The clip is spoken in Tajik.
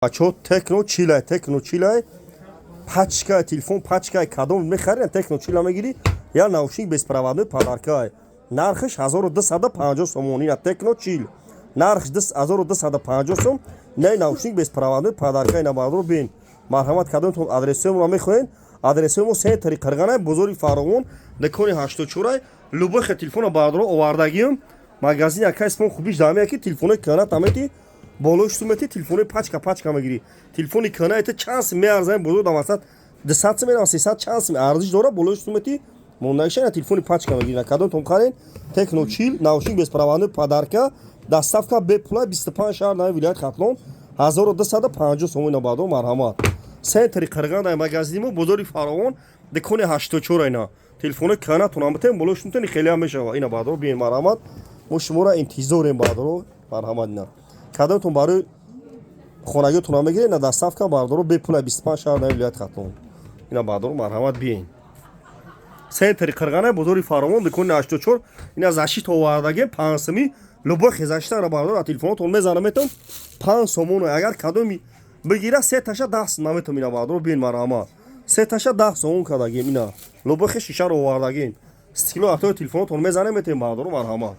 Бачаҳо, Техно чилай, Техно чилай, пачка телефон, пачкай. Кадом мехарӣ, Техно чила мегирӣ, я наушник беспроводной подаркай. Нархаш 1250 сомон. Ина Техно 40, нархш 1250 сом. Не, наушник беспроводной подаркай на бардор бин. Марҳамат, кадомтон адресҳои мехоҳед? Адресҳои мо центри Қирғанай, бозори Фаровон, дукони 84. Любой хе телефона, бардоро, овардагиам. Магазин якай смон хубиш дамея, ки телефонои кана тамети, болои сумети, телефонои пачка пачка мегирӣ. Телефони кана это чанд сим меарзаем бозор да, масалан, 200 сим мерам, 300 чанд сим арзиш дора, болои сумети мондагиша, на телефони пачка мегирӣ. Кадомтон харен? Техно 40, наушник беспроводной подарка, доставка бепула, 25 шаҳр нави вилоят Хатлон, 1250 сомон. Баъдо марҳамат, центри Қирған дар магазини мо, бозори Фаровон, дукони 84. Ина телефонои канатон амтем, болои шумтени хелеам мешава. Ина баъдо биен, марҳамат, мо шуморо интизорем. Баъдоро, марҳамат, ина кадомтон барои хонагиотон мегиред, ина доставка, бардоро, бепула, 25 шаҳр нави вилоят Хатлон. Ина баъдоро, марҳамат, биен, центри Қирғана, бозори Фаровон, дукони 84. Ина защита овардагем, 5 сими. Любой защитара, бардор, телефонотон мезанам, метон 5 сомон. Агар кадоми бигира, се таша 10 сум наметом. Ина бардор, биен, марҳамат, се таша 10 сомон кардагем. Ина любой хе шишаро овардагем, стекло атои телефонотон мезанем, метем. Бардоро, марҳамат.